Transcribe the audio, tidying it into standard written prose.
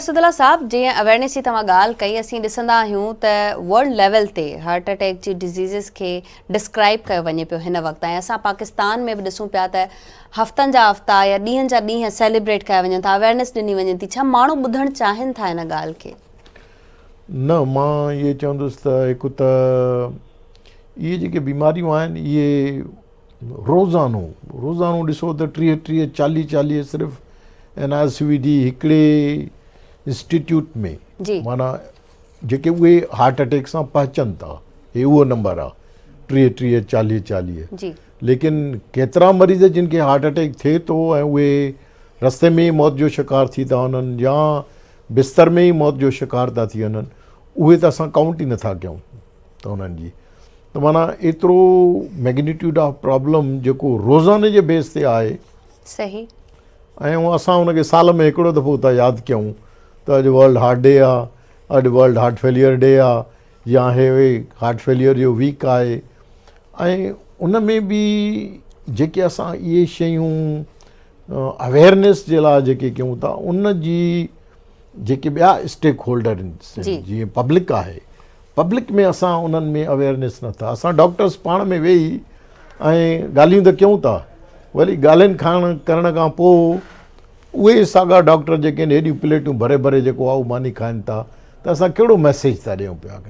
اسدالله صاحب جيئن اويرنيس جي توهان ڳالهه ڪئي اسين ڏسندا آهيون ته ورلڊ ليول تي هارٽ اٽيڪ جي ڊزيزز کي ڊسڪرائب ڪيو وڃي پيو هن وقت ۽ اسان پاڪستان ۾ به ڏسون پيا ته هفتن جا هفتا يا ڏينهن جا ڏينهن سيليبريٽ ڪيا وڃن ٿا اويرنيس ڏني وڃي ٿي ڇا ماڻهو ٻڌڻ چاهين ٿا ان ڳالهه کي؟ نه مان اهي چوندس ته هڪ ته اهي جيڪي بيماريون آهن اهي روزانو روزانو ڏسو ته ٽيهه ٽيهه چاليهه چاليهه صرف N I C V D هڪڙي انسٽيٽيوٽ ۾ جي معنيٰ جيڪي اهي هارٽ اٽيڪ سان پهچن ٿا هي اهو نمبر آ ٽيهه ٽيهه چاليهه چاليهه جي ليڪن ڪيترا مريض جن کي هارٽ اٽيڪ ٿئي ٿو ۽ اهي رستي ۾ ئي موت جو شڪار ٿي ٿا وڃن يا بستر ۾ ئي موت جو شڪار ٿا ٿي وڃن اهي ته اسان ڪائونٽ ئي نٿا ڪيون ته انهن جي ته معنيٰ ايترو ميگنيٽيوڊ آف پرابلم جيڪو روزاني جي بيس تي آهي صحيح ۽ اسان ان کي سال ۾ هڪڙو دفعو ٿا ياد ڪيون ته اڄ ورلڊ هارٽ ڊي آ اڄ ورلڊ هارٽ فيليئر ڊي آ يا هي هارٽ فيليئر جو ويڪ آهي ۽ ان ۾ به جيڪي اسان اهي شيون اويئرنيس جي لاء جيڪي ڪيون ٿا ان جي جيڪي ٻيا اسٽيڪ هولڊر آهن جيئن پبلڪ آهي پبلڪ ۾ اسان انهن ۾ اويئرنيس نه ٿا اسان ڊاڪٽرس پاڻ ۾ ويهي ۽ ڳالهيون ته ڪيون ٿا وري ڳالهين کان ڪرڻ کان پوء اهي ساڳا ڊاڪٽر جيڪي آهن هيڏيون پليٽون ڀري ڀري جيڪو آهي ماني کائن ٿا ته اسان ڪهڙو ميسيج ٿا ڏيون پيا ڪنهن کي.